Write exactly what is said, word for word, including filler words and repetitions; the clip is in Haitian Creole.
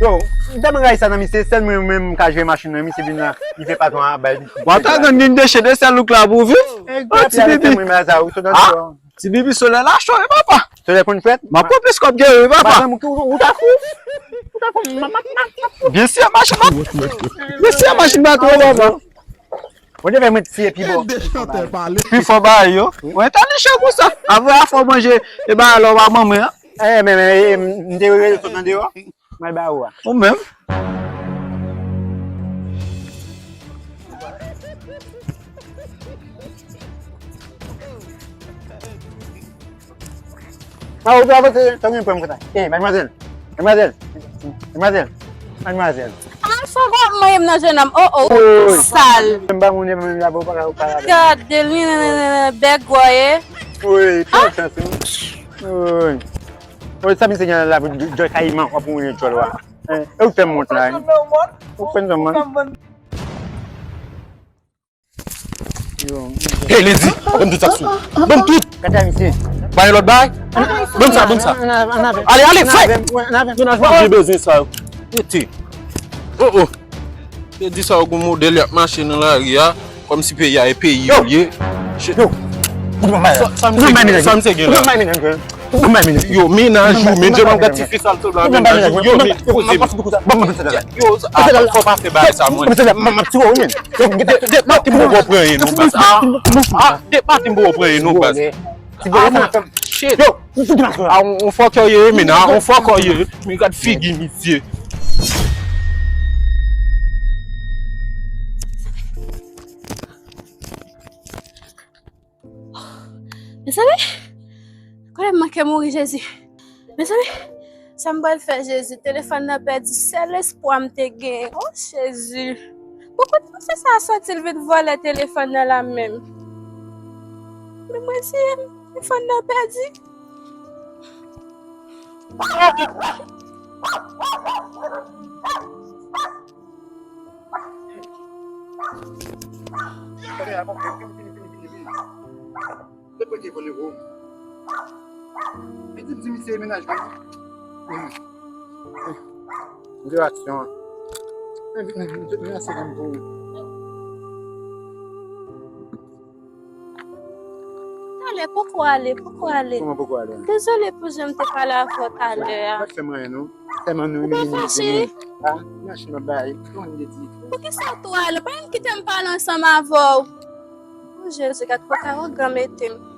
Yo, m tèlman rayi sa nan misye, sèl mwen menm m ka jere machin nan, misye vin la, li fè patwon an bay. Wa ta gann gen deche de sèl louk la pou viv. Ti bibi. Ti bibi, solèy la cho wi papa. Solèy konn fèt. M ap pran plis kòb ke wi papa. Ou ta fou. Ou ta fou. Byen si machin pa. Byen si machin pa twò papa. Ou te fè mwen tiye pi bon. Pi fò bagay yo. Ou entèlijan konsa. Apre a fò manje e bagay la w pa manman an. Eh, men, men, eh, m te rele sot nan deyò. Mwen ba ou a. Ou menm. Ah, ou te avanse, tankou yon pranm konsa. Eh, madmwazèl. Madmwazèl. Madmwazèl. Madmwazèl. Al fò gwo mwen nan jennonm. Oh, oh, ou sal. M ba moun mwen la pou pa ou pa la. Gade li, bèk gwo ye. Wi, pran chans ou. Wi. Wi, sa misye gen la pou djòl kayiman, w ap mouye djòl wa. Eh, e ou fè m wont la. Ou fè m wont. Hey, Lady, ban m tout sa k sou. Ban m tout. Gade misye. Bay lòt bay. Ban m sa, ban m sa. Ale, ale, fè. Mennaj mwen, m bezwen sa yo. Rete. Oh, oh. Te di sa yo gon modèl y ap mache nan lari a, kòmsi peyi a e peyi yo l ye. Yo. Sa, sa misye gen la. Yo, mennaj ou, men Dye m ap gad ti fi sa l sanble a mennaj ou. Yo, men, poze m. Yo, a, fò pa fè bagay sa, mwen. De, de, de maten m poko pran anyen non, baz. A, a, de maten m poko pran anyen non, baz. A, shit. A, on, on fòkè w ye, men, a, on fòkè w ye. Men gad figi misye. Mezanmi, kote m manke mouri, Jezi. Mezanmi, sa m pral fè, Jezi? Telefòn nan pèdi, sèl espwa m te genyen. Oh, Jezi. Poukisa misye sa soti, l vin vòlè telefòn nan la menm? Men mwen, si telefòn nan pèdi. Vini, vini, vini, vini, vini. Lè pou te vole wo. Pitit di misye mennaj mwen. Reaksyon an. Men, men, men, men, men, se pou ou. Talè, poko ale, poko ale. Kòman poko ale? Dezole pou jan m te pale avè w talè a. Pa fè m anyen non. Sèlman nou rimine nou. Ou pa fache? Ah, machin ap bay. Kòman m te di? Poukisa w tou ale? Pa janm kite m pale ansanm avè w. Oh, Jezi, gad kote awogan mete m.